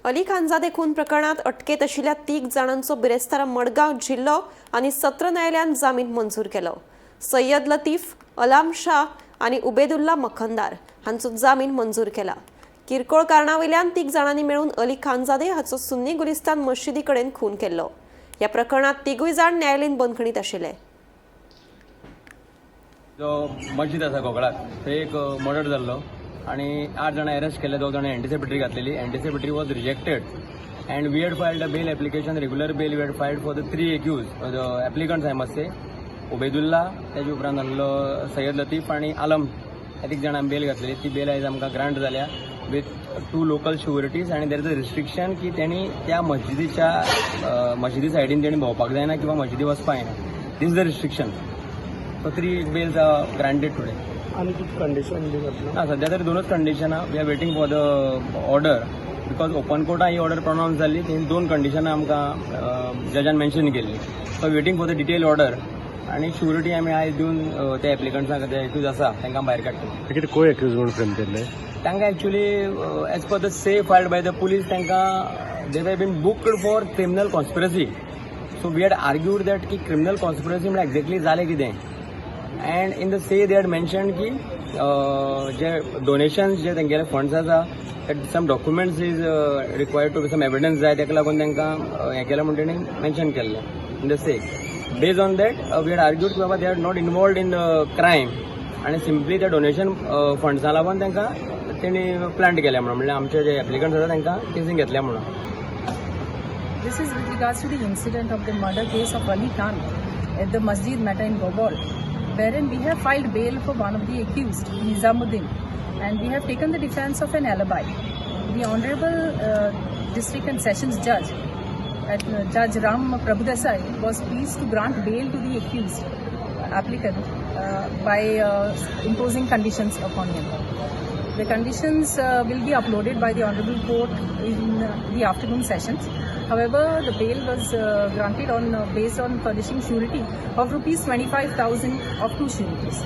अली खानजादे खून प्रकरणात अटकेत आशिल्ल्या तीग जाणांचो बिरेस्तारा मडगांव जिल्लो आनी सत्र न्यायालयान जामीन मंजूर केलो. सय्यद लतीफ, अलाम शाह आनी उबेदुल्ला मखनदार हांचो जामीन मंजूर केला. किरकोळ कारणावयल्यान तीग जाणांनी मेळून अली खानजादे हाचो सुन्नी गुलिस्तान मशिदी कडेन खून केल्लो. ह्या प्रकरणात तिगूय जाण न्यायालयीन बंदखणीत आशिल्ले. जो मस्जिद आसा गोगळाक, थंय एक मर्डर जाल्लो आनी आठ जाणां अरेस्ट केल्ले, दोग जाणां एंटिसिपेटरी घातलेली. Anticipatory was rejected and we had filed a bail application, regular bail we had filed for the three accused, the applicants, I must say. Ubedulla, तेजे उपरांत आहलो सय्यद लतीफ आनी आलम, ह्या तीग जाणांक बेल घातलेली. ती बेल आयज आमकां ग्रांट जाल्या विथ टू लोकल शुरिटीज आनी there is a restriction की तेणी त्या मस्जिदीच्या मस्जिदी सायडीन तेणी भोंवपाक जायना किंवा मस्जिदी वचपाक जायना. This is the restriction. So three bails are granted today. आनी कितें कंडिशन बी घातला? ना, सध्या तरी दोनच कंडिशनां. We are waiting for the order because open कोर्टान he order pronounce जाल्ली. ती दोन कंडिशनां आमकां जजान मेन्शन केल्ली. So waiting for the detail order आनी शुरिटी आमी आयज दिवन त्या एप्लिकंट्सांक, जे एक्यूज आसा, तांकां भायर काडटले. कितें को एक्यूज म्हणून फ्रेम केल्ले? तांकां actually, as per the say filed by the police, तांकां they have been booked for criminal conspiracy. So we had argued that की क्रिमिनल कॉन्स्पिरसी म्हळ्यार एक्झॅक्टली जालें कितें, and in the say they had mention की जे donations, जे तेंगेले funds आसा, some documents is required to some evidence जाय, ताका लागून तांकां हें केलें म्हूण तेणी मेन्शन केल्लें in the say. Based on that, we had argued की बाबा, they are not involved in the crime आनी सिंपली त्या डोनेशन फंड्सा लागून तांकां तेणी प्लांट केल्या म्हणून, म्हणल्यार आमचे जे एप्लिकंट्स आसा तांकां केसीन घेतल्या म्हणून. This is with regards to the incident of the murder case of Ali Khan at the Masjid Meta in Gogol, wherein we have filed bail for one of the accused, Nizamuddin, and we have taken the defense of an alibi. The Honorable District and Sessions Judge, Judge Ram Prabhudesai, was pleased to grant bail to the accused applicant by imposing conditions upon him. The conditions will be uploaded by the Honorable Court in the afternoon sessions. However, the bail was granted on based on furnishing surety of ₹25,000 of two sureties.